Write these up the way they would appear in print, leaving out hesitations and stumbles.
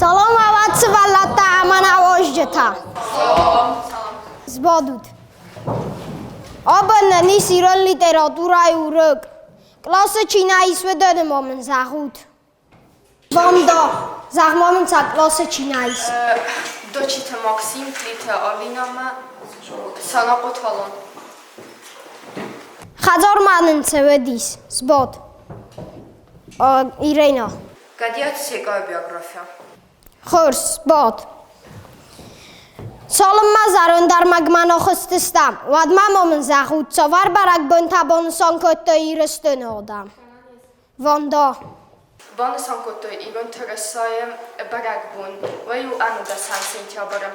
Салам авад сывӕллӕттӕ ӕмӕ нӕ уазджытӕ. Сбадут. Абон нын ис ирон литературӕйы урок. Къласы чи нӕ ис, уыдоны ма мын зӕгъут. Ванда, зӕгъ ма мын, ца къласы чи нӕ ис. Дочиты Максим, Плиты Алинӕмӕ, Санахъоты Алан. Хӕдзармӕ нын цы уыдис? Сбад. Ирена. Гӕдиаты Секъайы биография. Хорз, сбад. Цалынмӕ зӕронд ӕрмӕгмӕ ныхъуыстыстӕм, уӕдмӕ ма мын зӕгъут, цавӕр бӕрӕгбонтӕ банысан кодтой Ирыстоны адӕм? Ванда. Банысан кодтой ирон тырысайы бӕрӕгбон, уый у ӕнудӕсӕм сентябры.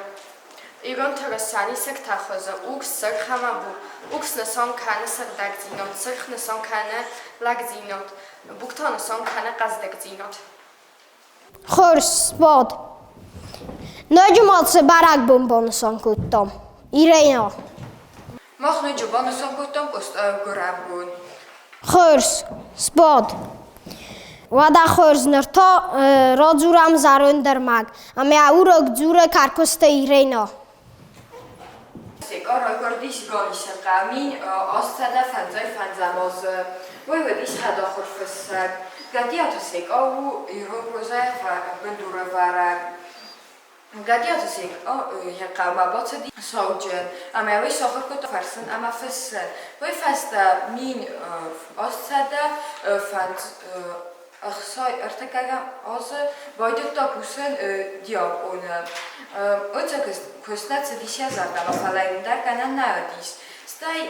Ирон тырысайы сыртӕ хуызы урс, сырх ӕмӕ бур. Урс нысан кӕны сыгъдӕгдзинад, сырх нысан кӕны лӕгдзинад, бур та нысан кӕны хъӕздыгдзинад. Хорз, сбад. Ноджы ма цы бӕрӕгбон банысан кодтам? Ирена. Мах ноджы банысан кодтам Къостайы гуырӕнбон. Хорз, сбад. Уӕдӕ хорз, ныр та радзурӕм зӕронд ӕрмӕг, ӕмӕ урок дзуры Кӕркуысты Ирена. Секъа райгуырдис Ганисы хъӕуы 855 азы. Уый уыдис хӕдахуыр фыссӕг. Гӕдиаты Секъа у ирон прозӕйы бындурӕвӕрӕг. Гӕдиаты Секъа йӕ хъӕумӕ бацыди сауджын, ӕмӕ уый сахуыр кодта фӕрсын ӕмӕ фыссын. Уый фӕстӕ 1805 ӕхсай ӕртыккӕгӕм азы байдыдта кусын диакъоны. Ӕцӕг куыст нӕ цыдис йӕ зӕрдӕмӕ, фӕлӕ йын дӕр гӕнӕн нӕ уыдис. Стӕй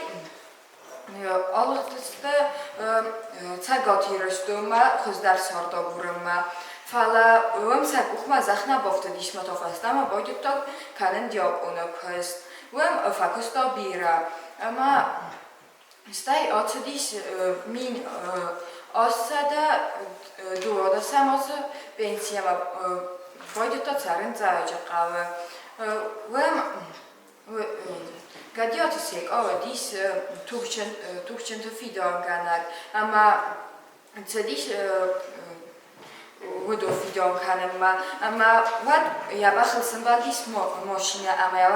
алыгъдысты Цӕгат Ирыстонмӕ хуыздӕр цард агурынмӕ. Фӕлӕ уым сӕ къухмӕ зӕхх нӕ бафтыдис ӕмӕ та фӕстӕмӕ байдыдта кӕнын диакъоны куыст. Уым фӕкуыста бирӕ ӕмӕ стӕй ацыдис 1812 азы пенсиямӕ байдыдта цӕрын Дзӕуджыхъӕуы. Уым Гӕдиаты Секъа уыдис тугджынты фидауынгӕнӕг ӕмӕ цыдис уыдон фидауын кӕнынмӕ. Ӕмӕ уӕд йӕ бӕхыл сӕмбӕлдис машинӕ ӕмӕ йӕ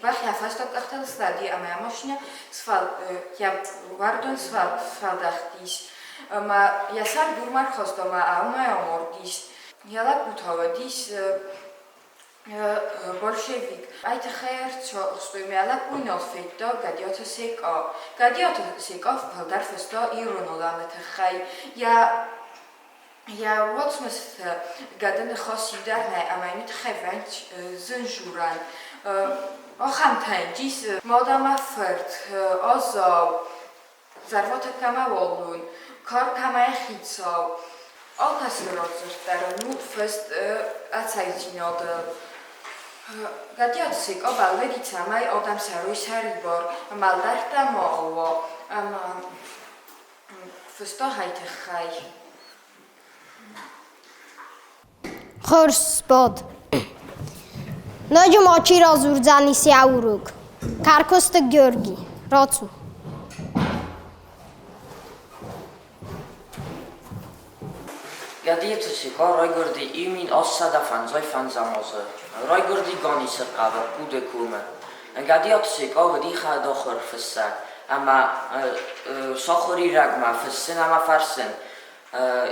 бӕх йӕ фӕстаг къӕхтыл слади ӕмӕ йӕ машинӕ йӕ уӕрдон сфӕлдӕхтис. Ӕмӕ йӕ сӕр дурмӕ ӕрхаста ӕмӕ уымӕй амардис. Йӕ лӕппу та уыдис Большевик. Ай тыххӕй ӕрцахстой мӕ лӕппуйы нал федта Гӕдиаты Секъа. Гӕдиаты Секъа фылдӕр фыста ирон адӕмы тыххӕй. Йӕ йӕ уацмысты гӕды ныхас иу дӕр нӕй ӕмӕ йын уый тыххӕй вӕййынц зын дзурӕн. Ахӕмтӕ йын ис мад ӕмӕ фырт, Азау, Зӕрватыкк ӕмӕ уаллон, карк ӕмӕ хицау. Алкӕцы радзырд дӕр у фыст ӕцӕгдзинадыл. Гӕдиаты Секъа бӕллыди, цӕмӕй адӕм цӕрой сӕрибар, ӕлдӕрттӕ ма уа, ӕмӕ фыста хай тыххӕй. Хорз сбад. Ноджы ма чи радзурдзӕни сӕ урок? Кӕркуысты Георги, рацу. Гӕдиаты Секъа райгуырди 1855 азы. Райгуырди Ганисы хъӕуы Хъуды комы. Гӕдиаты Секъа уыди хӕдахуыр фыссӕг ӕмӕ сахуырирӕгмӕ фыссын ӕмӕ фӕрсын.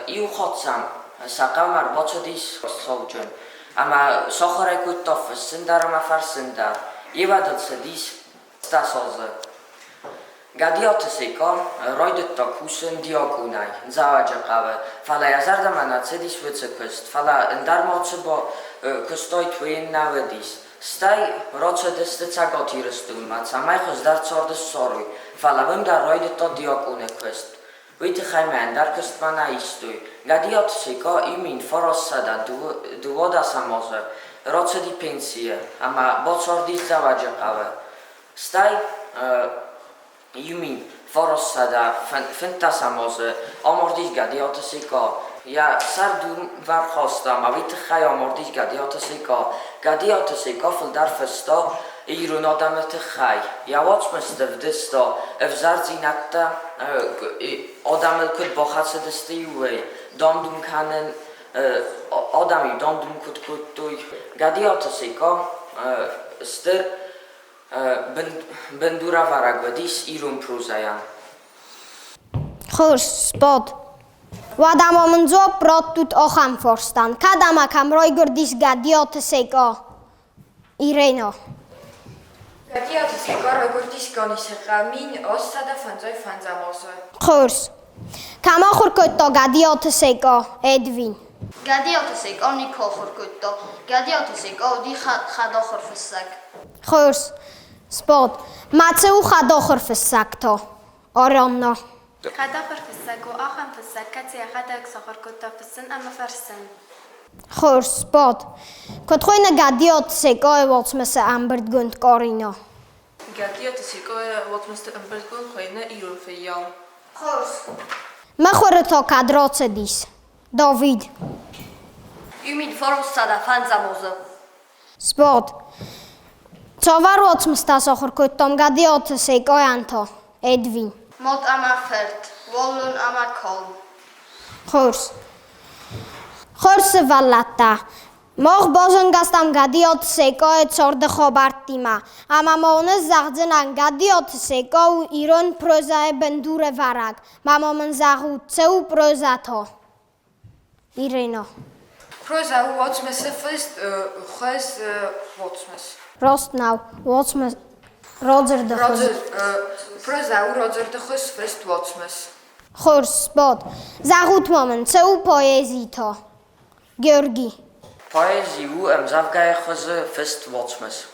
Иу хатт сӕм сӕ хъӕумӕ ӕрбацыдис сауджын ӕмӕ сахуыр кодта фыссын дӕр ӕмӕ фӕрсын дӕр. Ивӕдыл цыдис 10 азы. Гӕдиаты Секъа райдыдта кусын диакъонӕй Дзӕуӕджыхъӕуы, фӕлӕ йӕ зӕрдӕмӕ нӕ цыдис уыцы куыст, фӕлӕ ӕндӕр мацы куыстой уый нӕ уыдис. Стӕй рацыдысты Цӕгат Ирыстонмӕ, цӕмӕй хуыздӕр царды ссарой, фӕлӕ уым дӕр райдыдта диакъоны куыст. Уый тыххӕй мӕ ӕндӕр куыстмӕ нӕ истой. Гӕдиаты Секъа 1912 азы рацыди пенсийы ӕмӕ бацардис Дзӕуӕджыхъӕуы. Стӕй 1915 азы амардис Гӕдиаты Секъа. Йӕ сӕр дурвӕр хаста ӕмӕ уый тыххӕй амардис Гӕдиаты Секъа. Гӕдиаты Секъа фылдӕр фыста ирон адӕмы тыххӕй. Йӕ уацмысты ӕвдыста ӕвзӕрдзинӕдтӕ адӕмыл куыд бахӕцыдысты, уый, дам-дум кӕнын. Адӕм-иу дам-дум куыд кодтой. Гӕдиаты Секъа стыр бындурӕвӕрӕг уыдис ирон прозӕйӕн. Хорз, сбад. Уӕдӕ ма мын дзуапп раттут ахӕм фарстӕн: кӕд ӕмӕ кӕм райгуырдис Гӕдиаты Секъа? Ирена. Гӕдиаты Секъа райгуырдис Ганисы хъӕуы 855 азы. Хорз. Кӕм ахуыр кодта Гӕдиаты Секъа, Эдвин? Гӕдиаты Секъа никуы ахуыр кодта. Гӕдиаты Секъа уыди хӕдахуыр фыссӕг. Хорз. Сбад. Ма цы у хӕдахуыр фыссӕг та? Аранна. Хӕдахуыр фыссӕг у ахӕм фыссӕг, кӕцы йӕхӕдӕг сахуыр кодта фыссын ӕмӕ фӕрсын. Хорз, сбад. Куыд хуыйны Гӕдиаты Секъайы уацмысы ӕмбырдгонд Къорина? Гӕдиаты Секъайы уацмысты ӕмбырдгонд хуыйны Ирон фыййау. Хорз. Мыхуыры та кӕд рацыдис? Давид. 1905 азы. Сбад. Цавӕр уацмыстӕ сахуыр кодтам Гӕдиаты Секъайӕн та? Эдвин. Мад ӕмӕ фырт, уаллон ӕмӕ калм. Хорз. Хорз сывӕллӕттӕ, мах базонгӕ стӕм Гӕдиаты Секъайы царды хабӕрттимӕ, ӕмӕ ма уын ӕз зӕгъдзынӕн, Гӕдиаты Секъа у ирон прозӕйы бындурӕвӕрӕг. Ма ма мын зӕгъут, цы у прозӕ та? Ирена. Проза у уацмысы фыст хуыз уацмыс. Раст нӕу. Уацмыс радзырды хуыз. Проза у радзырды хуыз фыст уацмыс. Хорз, сбад. Зӕгъут ма мын, цы у поэзи та? Георги. Поэзи у ӕмдзӕвгӕйы хуызы фыст уацмыс.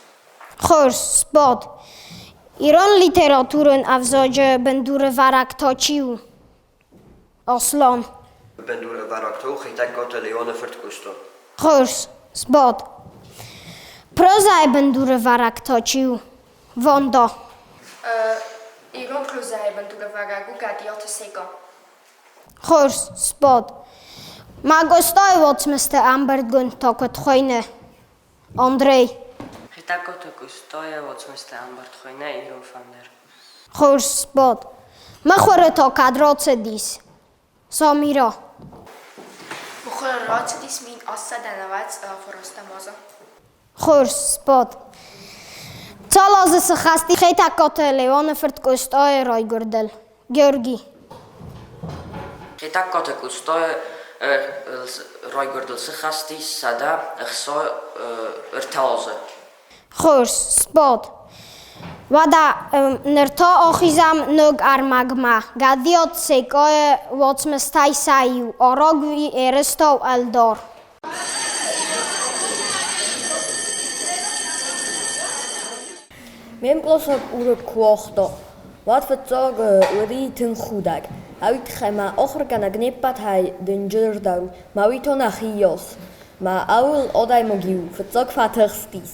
Хорз, сбад. Ирон литературон ӕвзаджы бындурӕвӕрӕг та чи у? Аслан. Бындурӕвӕрӕг та у Хетӕгкаты Леоны фырт Къоста. Хорз, сбад. Прозӕйы бындурӕвӕрӕг та чи у? Ванда. Ирон прозӕйы бындурӕвӕрӕг у Гӕдиаты Секъа. Хорз, сбад. Ма Къостайы уацмысты ӕмбырдгонд та куыд хуыйны? Андрей. Хетӕгкаты Къостайы уацмысты ӕмбырд хуыйны Ирон фӕндыр. Хорз, сбад. Мыхуыры та кӕд рацыдис? Самира. Мыхуыры рацыдис 1890 азы. Хорз, сбад. Цал азы сыххӕсти Хетӕгкаты Леоны фырт Къостайы райгуырдыл? Георги. Хетӕгкаты Къостайы райгуырдыл сыххӕсти 163 азы. Хорз, сбад. Уӕдӕ ныр та ахизӕм ног ӕрмӕгмӕ. Гӕдиат Секъайы уацмыстӕй сӕ иу, Арагуи Ерыстау ӕлдар. Ме мкъласаг урок куы уагъта, уӕд фыццаг уыди тынг худӕг. Ӕви тыххӕй мӕ ахуыргӕнӕг не ппӕтӕй дынджырдӕр у, мӕ уый та нӕхи йас. Мӕ ауыл адӕймаг-иу фыццаг фӕтыхстис,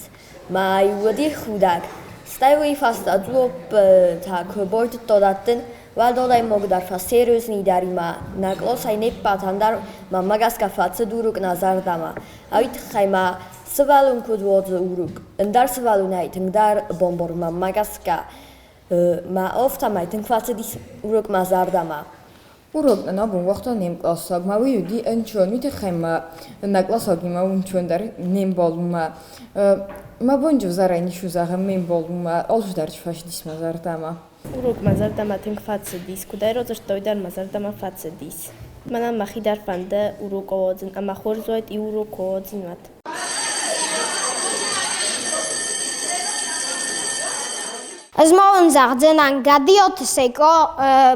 мӕ-иу уыди худӕг. Стӕй уый фӕстӕ дзуаппытӕ куы байдыдта дӕттын, уӕд адӕймаг дӕр фӕсерьезнидӕр и мӕ нӕ къласӕй не ппӕтӕн дӕр мӕнмӕ гӕсгӕ фӕцыд урок нӕ зӕрдӕмӕ. Ӕви тыххӕй мӕ сывӕллон куыд уадзы урок, ӕндӕр сывӕллонӕй тынгдӕр бамбары мӕнмӕ гӕсгӕ. Мӕ афтӕмӕй тынг фӕцыдис урок мӕ зӕрдӕмӕ. Урок нын абон уагъта не мкъласаг, ма уый уыди ӕнцон, уый тыххӕй ма нӕ къласагимӕ ӕнцондӕр не мбал уымӕ. Мӕ бонджы взӕрӕй ницы зӕгъын ме мбал уымӕ, алцыдӕр фӕцыдис мӕ зӕрдӕмӕ. Урок мӕ зӕрдӕмӕ тынг фӕцыдис, куыд ӕй радзырдта, уый дӕр мӕ зӕрдӕмӕ фӕцыдис. Мӕнӕн мӕхи дӕр фӕнды урок ауадзын ӕмӕ хорз уаид иу урок куы ауадзин, уӕд. Ӕз ма уын зӕгъдзынӕн, Гӕдиаты Секъа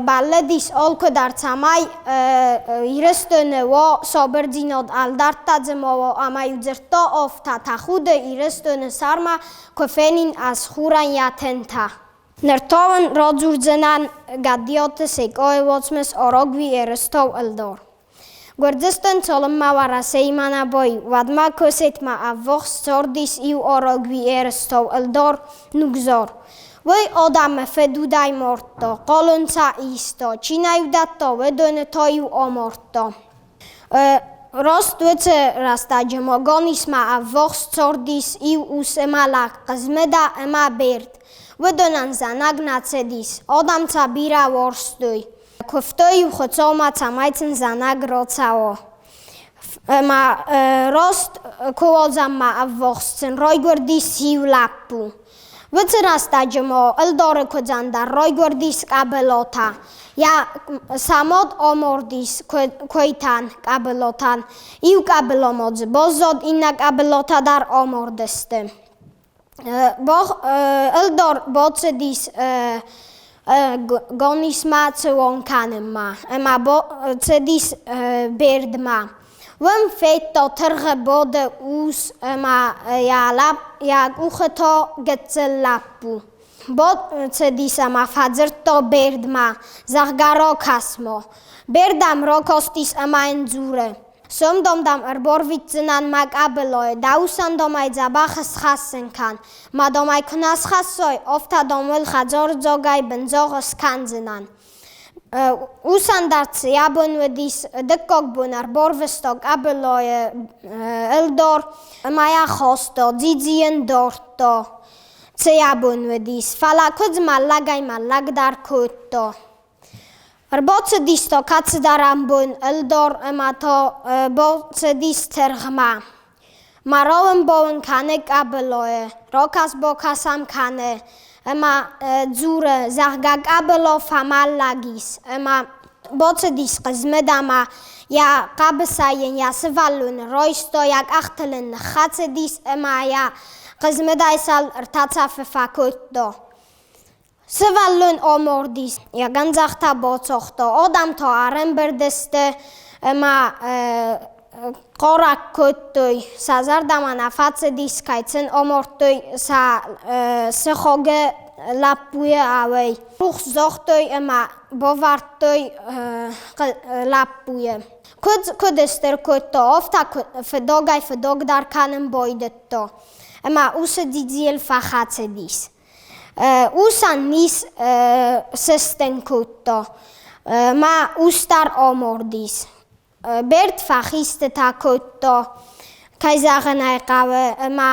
бӕллыдис алкуыдӕр, цӕмӕй Ирыстоны уа сабырдзинад, ӕлдӕрттӕ дзы ма уа, ӕмӕ-иу дзырдта афтӕ: тӕхуды Ирыстоны сӕрмӕ куы фенин ӕз хурӕн йӕ тынтӕ. Ныр та уын радзурдзынӕн Гӕдиаты Секъайы уацмыс Арагуи Ерыстау ӕлдар. Гуырдзыстон цалынмӕ Уӕрӕсеимӕ нӕ баиу, уӕдмӕ Косетмӕ ӕввахс цардис иу Арагуи Ерыстау ӕлдар Нугзар. Уый адӕмы фыдудӕй мардта, хъалон сӕ иста, чи нӕ дӕтта, уыдоны та-иу амардта. Раст уыцы рӕстӕджы ма Ганисмӕ ӕввахс цардис иу ус ӕмӕ лӕг, Хъызмыдӕ ӕмӕ Берд. Уыдонӕн зӕнӕг нӕ цыдис, адӕм сӕ бирӕ уарзтой. Куывтой-иу Хуыцаумӕ, цӕмӕй сын зӕнӕг рацӕуа. Ӕма рост куодзамма ӕввахс сын райгуырдис иу лӕппу. Уыцы рӕстӕджы ма ӕлдары куыдзӕн дӕр райгуырдис къӕбылотӕ. Йӕ сӕ мад амардис куыйтӕн, къӕбылотӕн. Иу къӕбыла ма дзы баззад, иннӕ къӕбылотӕ дӕр амардысты. Ӕлдар бацыдис Ганисмӕ цуан кӕнынмӕ ӕмӕ бацыдис Бердмӕ. Уым федта тыргъы бады ус ӕмӕ йӕ къухы та гыццыл лӕппу. Бацыдис ӕмӕ фӕдзырдта Бердмӕ, зӕгъгӕ, ракӕс-ма. Берд ӕм ракастис ӕмӕ йын дзуры: Сомдом дӕм ӕрбарвитдзынӕн мӕ къӕбылайы, дӕ усӕн дам ӕй дзӕбӕх схӕссын кӕн. Ма дам ӕй куы нӕ схӕссай, афтӕ дам ыл хӕдзардзагӕй бындзагъд скӕндзынӕн. Усӕн дӕр цы йӕ бон уыдис, дыккаг бон ӕрбарвыста къӕбылайы ӕлдар ӕмӕ йӕ хаста, дзидзи йын дардта. Цы йӕ бон уыдис, фӕлӕ куыдз мӕллӕгӕй мӕллӕгдӕр кодта. Ӕрбацыдис та кӕцыдӕр ӕмбон ӕлдар ӕмӕ та бацыдис тыргъмӕ. Ма рауын-бауын кӕны къӕбылойы, ракӕс-бакӕс ӕм кӕны ӕмӕ дзуры, зӕгъгӕ, къӕбыло фӕмӕллӕг ис ӕмӕ бацыдис Хъызмыд ӕмӕ йӕ хъӕбысӕй йын йӕ сывӕллоны райста, йӕ къӕхтыл ын ныххӕцыдис ӕмӕ йӕ Хъызмыдӕй цал ӕртӕ цӕфы фӕкодта. Сывӕллон амардис, йӕ гӕндзӕхтӕ бацагъта, адӕм та ӕрӕмбырд сты ӕмӕ хъарӕг кодтой, сӕ зӕрдӕмӕ нӕ фӕцыдис, кӕй сын амардтой сӕ сыхагы лӕппуйы ауӕй. Рухс загътой ӕмӕ бавӕрдтой лӕппуйы. Куыдз куыд стыр кодта, афтӕ фыдогӕй-фыдогдӕр кӕнын байдыдта ӕмӕ уыцы дзидзийыл фӕхӕцыдис. Усӕн низ сыстын кодта, мӕ ус дӕр амардис. Берд фӕхистытӕ кодта, кӕй зӕгъын ӕй хъӕуы, ӕмӕ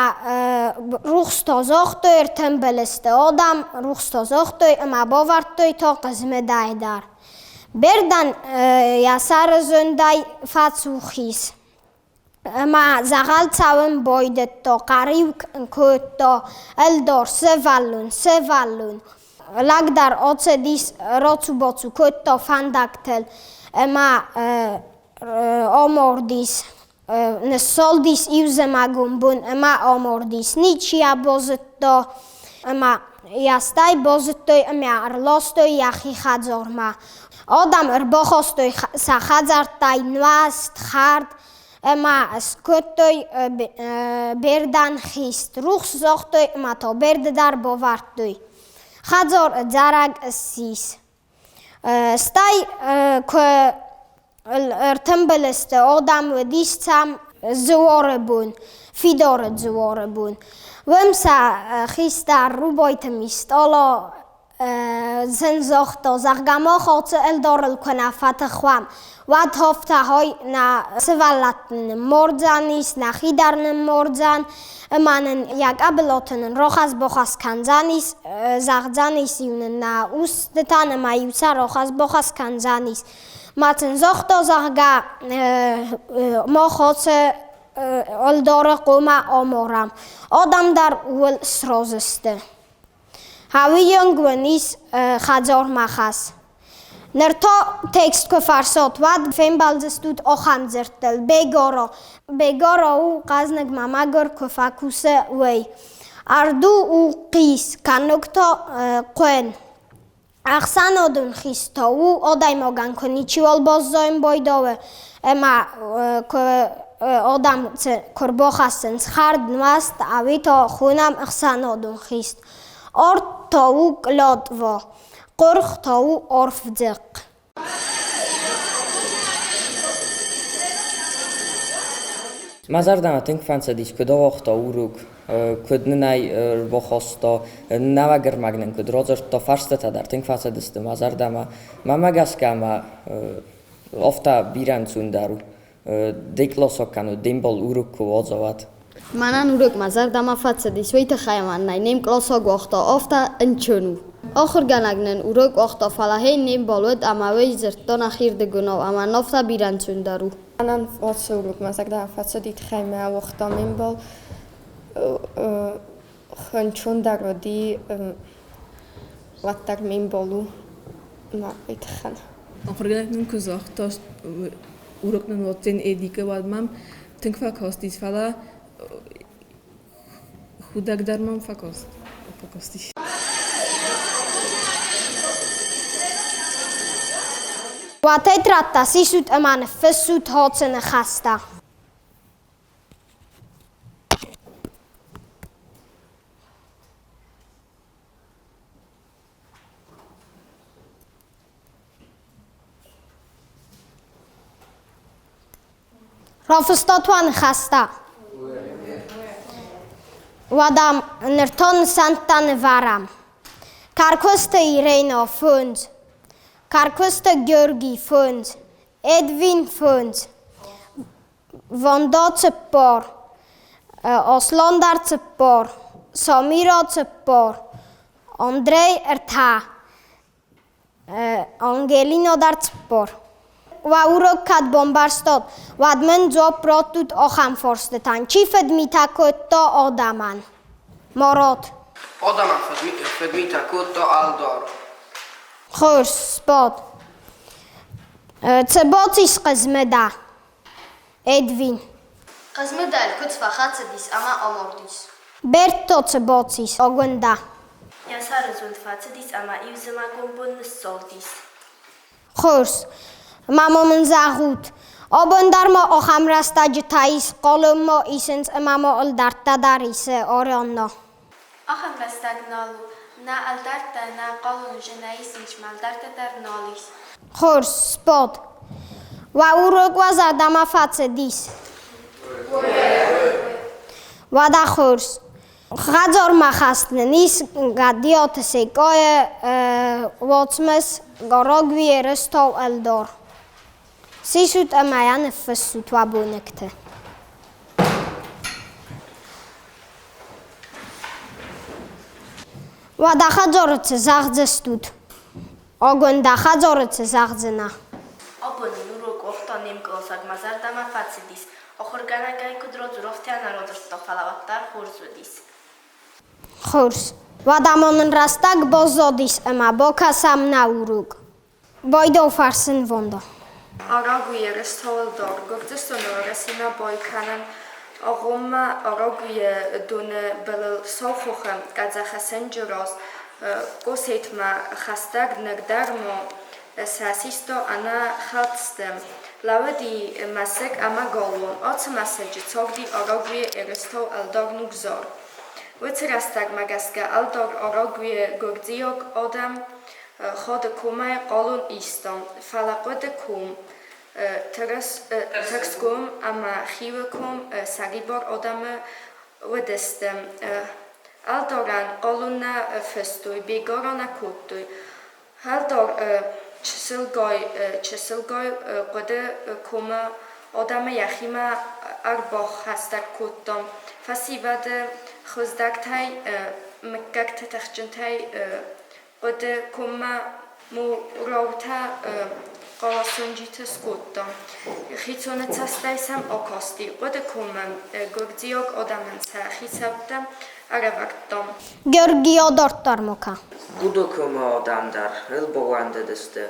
рухс та загътой, ӕртымбыл сты адӕм, рухс та загътой ӕмӕ бавӕрдтой та Хъызмыдӕйы дӕр. Бердӕн йӕ сӕры зондӕй фӕцух ис. Ӕма дзӕгъӕл цӕун байдӕдта, хъӕриу кодта ӕлдар, сывӕллон, сывӕллон. Лӕг дӕр ацыдис, рацу-бацу кодта фӕндӕгтыл ӕма амардис. Ныссалдис иу зымӕгон бон ӕма амардис. Ничи йӕ базыдта ӕма йӕ стӕй базыдтой ӕмӕ ӕрластой йӕхи хӕдзармӕ. Адӕм ӕрбахастой сӕ хӕдзӕрттӕй нуӕзт, хӕрд ӕма скодтой бердӕн хист. Рухс загътой ӕма та берды дӕр бавӕрдтой. Хӕдзар ӕдзӕрӕг ссис. Стӕй куы ӕртымбыл сты, адӕм уыдис сӕм дзуары бон, фидары дзуары бон. Уым сӕ хистӕр Рубайты Мистъала сын загъта, зӕгъгӕ, мах ацы ӕлдарыл куы нӕ фӕтых уӕм, уӕд афтӕ хай нӕ сывӕллӕтты ныммардзӕнис, нӕхи дӕр ныммардзӕн, ӕмӕ нын йӕ къӕбылаты нын рахӕц-бахӕц кӕндзӕнис, зӕгъдзӕнис-иу нын нӕ устытӕн ӕмӕ-иу сӕ рахӕц-бахӕц кӕндзӕнис. Ма сын загъта, зӕгъгӕ, мах ацы ӕлдары хъуамӕ амарӕм. Адӕм дӕр ууыл сразы сты. Хауийонгуын ис хӕдзармӕ хӕс. Ныр та текст куы фӕрсат, уӕд фембӕлдзыстут ахӕм дзырдтыл: Бегоро. Бегоро у хъӕзныг мӕ мӕгуыр куы фӕкусы, уый. Ӕрду у хъис, кӕнног та хъуын. Ӕхсӕнадон хиз та у адӕймагӕн куы ничиуал баззайын байдауы ӕмӕ куы адӕм куы рбахӕссынц хӕрд, нуӕзт, ӕви та хонӕм ӕхсӕнадон хист. Арт та у клятва, хъургъ та у арф дзыхъхъ. Мӕ зӕрдӕмӕ тынг фӕцыдис, куыд ауагъта урок, куыд нын ӕй ӕрбахаста, нӕуӕг ӕрмӕг нын куыд радзырдта, фарстатӕ дӕр тынг фӕцыдысты мӕ зӕрдӕмӕ. Мӕнмӕ гӕсгӕ ма афтӕ бирӕ ӕнцондӕр у. Дӕ къласаг кӕнӕ де мбал урок куы уадза, уӕд. Мӕнӕн урок мӕ зӕрдӕмӕ фӕцыдис, уый тыххӕй ӕмӕ нӕ не мкъласаг уагъта, афтӕ ӕнцон у. Ахуыргӕнӕг нын урок уагъта, фӕлӕ хей не мбал уыд ӕмӕ уый дзырдта нӕхирдыгонау ӕмӕ нын афтӕ бирӕ ӕнцондӕр у. Мӕнӕн ацы урокмӕ зӕрдӕмӕ фӕцыди, тыххӕй мӕ ауагъта ме мбал. Хынчондӕр уыди, уӕддӕр ме мбал у мӕ уый тыххӕн. Ахуыргӕнӕг нын куы загъта, урок нын уадздзӕн Эдикы, уӕд мӕм тынг фӕкастис, фӕлӕ худӕг дӕр мӕм фӕкастис. Уӕ тетрӕдтӕ сисут ӕмӕ ныффыссут хоцы ныхӕстӕ. Рафыстат уӕ ныхӕстӕ? Уӕдӕ ныр та нысӕнттӕ нывӕрӕм. Кӕркуысты Ирена фондз, Кӕркуысты Георгий фондз, Эдвин фондз, Ванда цыппар, Аслан дӕр цыппар, Самира цыппар, Андрей ӕртӕ, Ангелина дӕр цыппар. Уӕ урок кӕд бамбӕрстат, уӕд мын дзуапп раттут ахӕм фарстытӕн. Чи фыдмитӕ кодта адӕмӕн? Марат. Адӕмӕн фыдмитӕ кодта ӕлдар. Хорз, сбад. Цы бацис Хъызмыдӕ? Эдвин. Хъызмыдӕ куыдз фӕхӕцыдис ӕмӕ амардис. Бердто цы бацис Агуындӕ? Йӕ сӕры зонд фӕцыдис ӕмӕ иу зымӕгон бон ныссалдис. Хорз. Ма ма мын зӕгъут, абон дӕр ма ахӕм рӕстӕджытӕ ис, хъалонмӕ исынц ӕмӕ ма ӕлдӕрттӕ дӕр исы Арианна. Ахӕм рӕстӕг нал у. Нӕ ӕлдӕрттӕ, нӕ хъалон уже нӕ исынц, ма ӕлдӕрттӕ дӕр нал ис. Хорз, сбад. Уӕ урок уӕ зӕрдӕмӕ фӕцыдис? Уӕдӕ хорз. Хӕдзармӕ хаст нын ис Гӕдиаты Секъайы уацмыс Гарагуйы Рыстау ӕлдар. Сисут ӕмӕ йӕ ныффыссут уӕ бонӕгты. Уӕдӕ хӕдзары цы зӕгъдзыстут? Агуындӕ хӕдзары цы зӕгъдзынӕ? Абон ын урок уагъта не мкъласаг, мӕ зӕрдӕмӕ фӕцыдис. Ахуыргӕнӕгӕй куыд радзур, афтӕ нӕ радзырдта, фӕлӕ уӕддӕр хорз уыдис. Хорз. Уӕдӕ ма нын рӕстӕг баззадис ӕмӕ бакӕсӕм нӕ урок. Байдау фӕрсын Ванда. Арагуйы Ростовы Гуырдзыстоны Уӕрӕсемӕ байкӕнын агъоммӕ Арагуйы доны былыл Сау хохы къӕдзӕхӕсӕнджы раз Къосетмӕ хӕстӕг ныр дӕр ма сӕ систа ӕнӕхӕлцты. Лӕууыди мӕсыг ӕмӕ галуан. Ацы мӕсыджы царди Арагуйы Эрыстау ӕлдар Нугзар. Уыцы рӕстӕгмӕ гӕсгӕ ӕлдар Арагуйы гуырдзиаг адӕм Ходы комӕй хъалон иста, фӕлӕ Хъуды ком, Тырсгом ӕмӕ Хиуы ком сӕрибар адӕмы уыдысты. Ӕлдарӕн хъалон нӕ фыстой, бегара нӕ кодтой. Ӕлдар чысылгай-чысылгай Хъуды комы адӕмы йӕхимӕ ӕрбахӕстӕг кодта. Фӕсивӕды хуыздӕртӕй, мыггӕгты тыхджынтӕй Хъуыды коммӕ мураутӕ хъӕлӕсонджыты скодта. Хицоны цӕстӕй сӕм акасти. Хъуыды коммӕ гуырдзиаг адӕмӕн сӕ хицӕуттӕ ӕрӕвӕрдта. Георгий адарддӕр ма Хъуыды комы адӕм дӕр ыл баууӕндыдысты.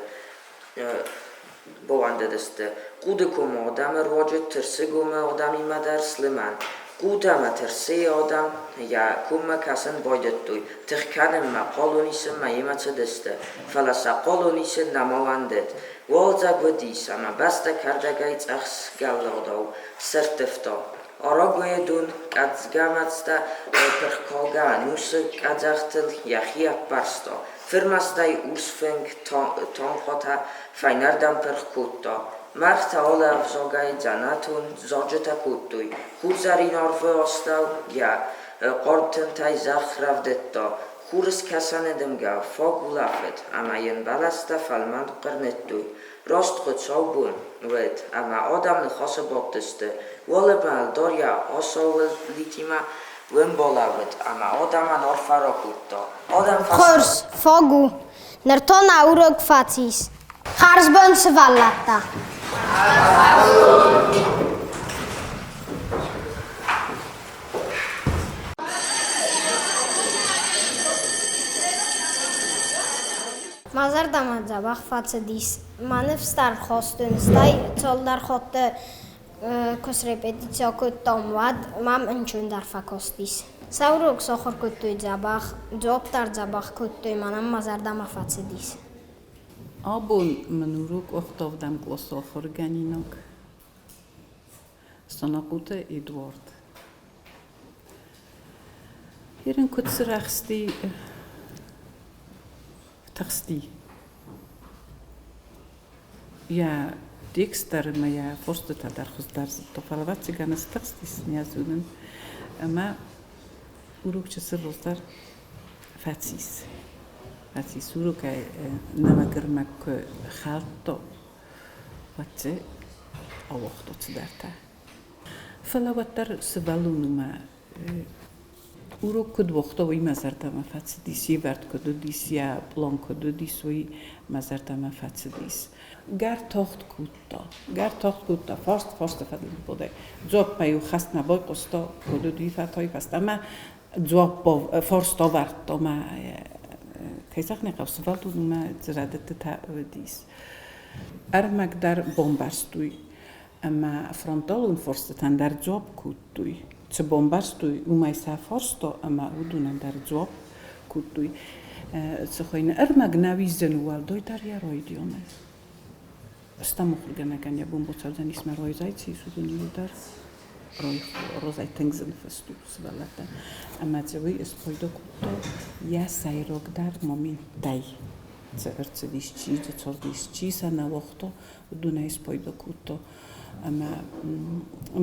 Баууӕндыдысты. Хъуыды комы адӕмы руаджы Тырсыгомы адӕмимӕ дӕр слымӕн. Хъуд ӕмӕ Тырсыйы адӕм йӕ коммӕ кӕсын байдыдтой, тых кӕнынмӕ, хъалон исынмӕ йемӕ цыдысты, фӕлӕ сӕ хъалон исын нӕма уӕндыд. Уалдзӕг уыдис, ӕмӕ бӕстӕ кӕрдӕгӕй цъӕх сгӕлладау сӕрттывта. Арагуйы дон къӕдзгӕмӕдзтӕ пырхкалгӕ ӕнусы къӕдзӕхтыл йӕхи ӕппӕрста. Фырмӕстӕй урс фынг танхъатӕ фӕйнӕрдӕм пырх кодта. Мӕргътӕ алы ӕвзагӕй дзӕнӕтон зарджытӕ кодтой. Хурзӕрин арвы астӕу йӕ хъарм тынтӕй зӕхх рӕвдыдта. Хурыскӕсӕны дымгӕ фаг улӕфыд, ӕмӕ йын бӕлӕстӕ фӕлмӕн хъырныдтой. Раст хуыцаубон уыд, ӕмӕ адӕм ныхасы бадтысты. Уалынмӕ ӕлдар йӕ асаулитимӕ уым балӕууыд ӕмӕ адӕмӕн арфӕ ракодта. Адӕм Хорз, фаг у. Ныр та нӕ урок фӕцис. Хӕрзбон, сывӕллӕттӕ! Мӕ зӕрдӕмӕ дзӕбӕх фӕцыдис. Мӕ ныфс дӕр хостон, стӕй цалдӕр хатты куы срепетици кодтам, уӕд мӕм ӕнцондӕр фӕкастис. Сӕ урок сахуыр кодтой дзӕбӕх, дзуапп дӕр дзӕбӕх кодтой, мӕнӕн мӕ зӕрдӕмӕ фӕцыдис. Абон мын урок ӕхтӕвдӕм къласы ахуыргӕнинаг Санахъоты Эдуард. Ерын куыд сырӕхсти, тыхсти. Йӕ текст дӕр ӕмӕ йӕ форстытӕ дӕр хуыздӕр зыдта, фӕлӕ ӕвӕццӕгӕн стыхстис нӕ зонын. Ӕмӕ урок чысыл раздӕр фӕцис. Фӕцис урокӕй нӕмӕгырмӕг куы хӕлдта, уӕд дзы ауагъта цыдӕртӕ. Фӕлӕ уӕддӕр сывӕллонмӕ урок куыд уагъта, уый мӕ зӕрдӕмӕ фӕцыдис, йе вӕрд куыд уыдис, йӕ пълан куыд уыдис, уый мӕ зӕрдӕмӕ фӕцыдис. Гӕр тагъд кодта, гӕр тагъд кодта, фарст фарсты фӕдыл бодӕй. Дзуаппӕй-иу хӕстмӕ байхъуыста, куыд уыд, уый фӕтай фӕстӕмӕ дзуапп фарст авӕрдта мӕ кӕй зӕгъын ӕй хъӕуы, сывӕллонмӕ дзы рӕдыдтытӕ уыдис. Ӕрмӕг дӕр бамбӕрстой ӕмӕ фронталон фарстытӕн дӕр дзуапп кодтой. Цы бамбӕрстой, уымӕй сӕ фарста ӕмӕ уыдонӕн дӕр дзуапп кодтой. Цы хуыйны, ӕрмӕг нӕ уидздзӕн уӕлдай дӕр йӕ райдианы. Стӕм мыхуыргӕнӕгӕн йӕ бон бацӕудзӕнис мӕ райзай цы ис, уыдон иуылдӕр розӕй тынг зын фыст у сывӕллӕттӕн. Ӕмӕ дзы уый спайда кодта йӕ сӕйрагдӕр моменттӕй. Цы ӕрцыдис, чи дзы цардис, чи сӕ нӕ уагъта, уыдонӕй спайда кодта. Ӕмӕ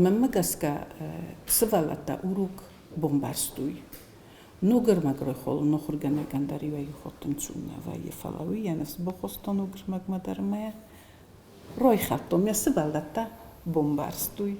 мӕнмӕ гӕсгӕ сывӕллӕттӕ урок бамбӕрстой. Ног ӕрмӕг райхалын ахуыргӕнӕгӕн дӕр иуӕй-иу хатт ӕнцон нӕ вӕййы, фӕлӕ уый йӕ ныфс бахаста ног ӕрмӕгмӕ дӕр ӕмӕ райхӕлдтон, мӕ сывӕллӕттӕ бамбӕрстой.